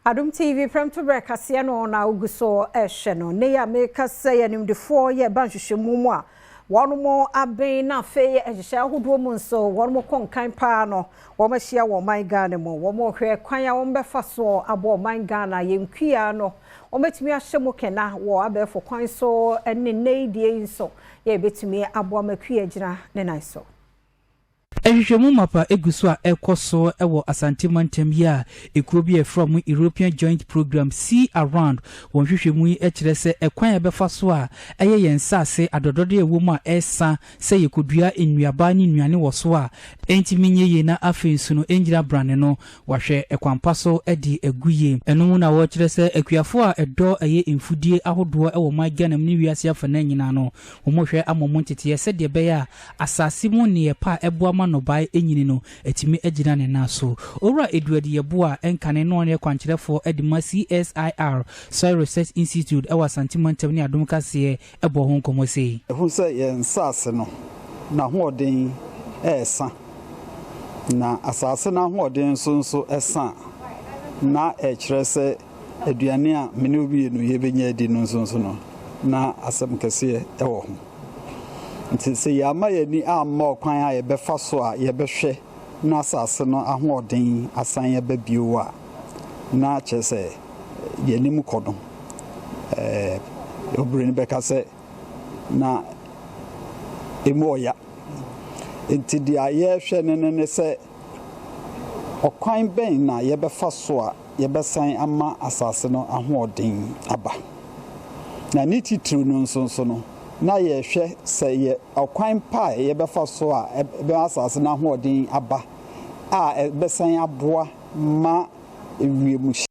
Adom TV Prɛmtoberɛ kaseɛ no na wogu so rehwɛ no. Nnɛ yi a meka sɛ yɛ animdefoɔ yɛ ba nhwehwɛmu mu a wɔn aben na afei nhyehyɛe ahodoɔ mu nso wɔn kɔ nkan paa no wɔn ahyia wɔ ɔman Ghana mu. Wɔn rehwɛ kwan a wɔn bɛfa so abɔ ɔman Ghana yɛn kua no wɔn bɛtumi ahyɛ mu kena wɔ abɛɛfo kwan so ne nnɛ yi deɛ yi nso yɛ bɛtumi aboa ma kua gyina ne nan so. Nhwehwɛmu mapa gu so a ɛrekɔ so wɔ Asante mantam yi a ekuo bi a yɛfrɛ wɔn European Joint Programme, See Around. Wɔn nhwehwɛmu yi kyerɛ sɛ ɛkwan a yɛbɛfa so a ɛyɛ yɛn nsase adɔdɔdeɛ a ɛwɔ mu a ɛresa sɛ yɛkɔdua nnuaba ne nnuane wɔ so a ɛntumi nyɛ yie na afei nso no ɛnnyina brane no wɔahwɛ ɛkwan pa so de agu yie. Ɛno mu na wɔkyerɛ sɛ akuafoɔ a ɛdɔ ɛyɛ mfudie ahodoɔ wɔ ɔman Ghana mu ne wiase afanan nyinaa no wɔhwɛ ama wɔn nteteɛ sɛdeɛ ɛbɛyɛ a Asase mu nneyɛe pa a ɛboa ma nnɔbae nyini no atumi agyina ne nan so. Owura Edward Yeboah a ɛnkane na ɔno yɛ kwankyerɛfoɔ de ma CSIR, Soil Research Institute, wɔ Asante Mantam ne Adom Kaseɛ bɔɔ ho nkɔmmɔ sei. Yɛahu sɛ yɛn nsase no, n'ahoɔden resa, na asase no ahoɔden nso nso sa a, na ɛkyerɛ sɛ aduane a me ne wo mmienu yɛbɛnya adi no nso nso no, na asɛm kɛseɛ wɔ ho. Nti sɛ yɛamma yɛn ani amma ɔkwan a yɛbɛfa so a yɛbɛhwɛ na asase no ahoɔden asan aba bio a, na kyerɛ sɛ yɛn anim kɔ no, oburoni bɛka sɛ na emu ɔya. Nti deɛ yɛrehwɛ no ne sɛ ɔkwan bɛn na yɛbɛfa so a yɛbɛsan ama asase no ahoɔden aba. Na ne titiriw no nso nso no, na yɛhwɛ sɛ yɛ ɔkwan pa a yɛbɛfa so a ɛbɛma asase no ahoɔden aba a ɛbɛsan aboa ma wiemhyɛn.